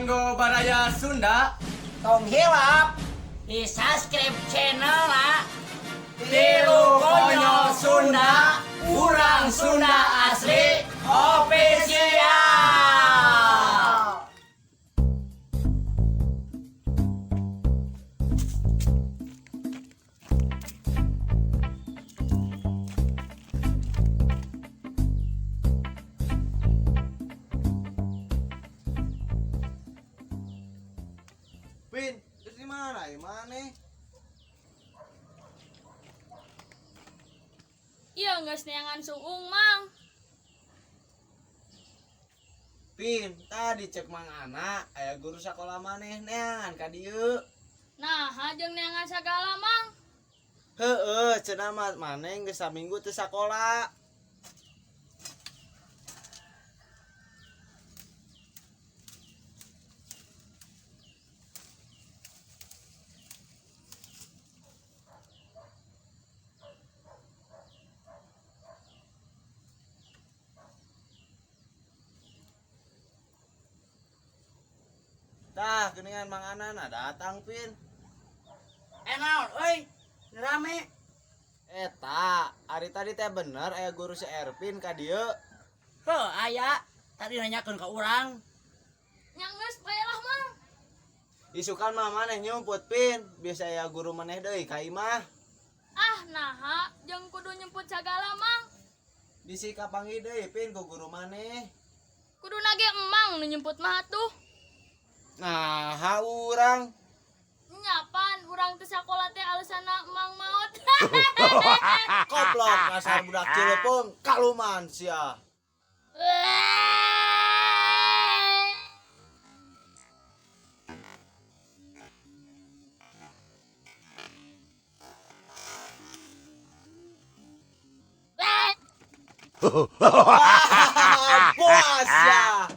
Kanggo baraya Sunda, Tong hilap di subscribe channel lah. Tilu Konyol Sunda, urang Sunda asli official. Pin, terus di mana? Di mana? Iya geus neangan suung mang. Pin, tadi cek Mang Ana, aya guru sekolah maneh neangan ka dieu. Nah, jeung neangan sagala mang. Heeh, cenah mah maneh geus saminggu teu sakola. Tah, geuningan Mang Ana nah datang, Pin. Eh naon euy? Rame. Eta, ari tadi teh bener aya guru si Erpin ka dieu. Heuh, aya tadi nanyakeun ka urang. Nya geus bae lah mang. Isukan mah maneh nyumput, Pin. Bisa aya guru maneh deui ka imah. Ah, naha jeung kudu nyemput sagala mang. Bisi kapanggih deui, Pin, ku guru maneh. Kudu nage emang nu nyemput mah atuh. Nah, ha urang. Nyapan urang teu sakola teh alasanna emang maot. Koplok dasar budak Cileupeng kaluman sia. Puas ya.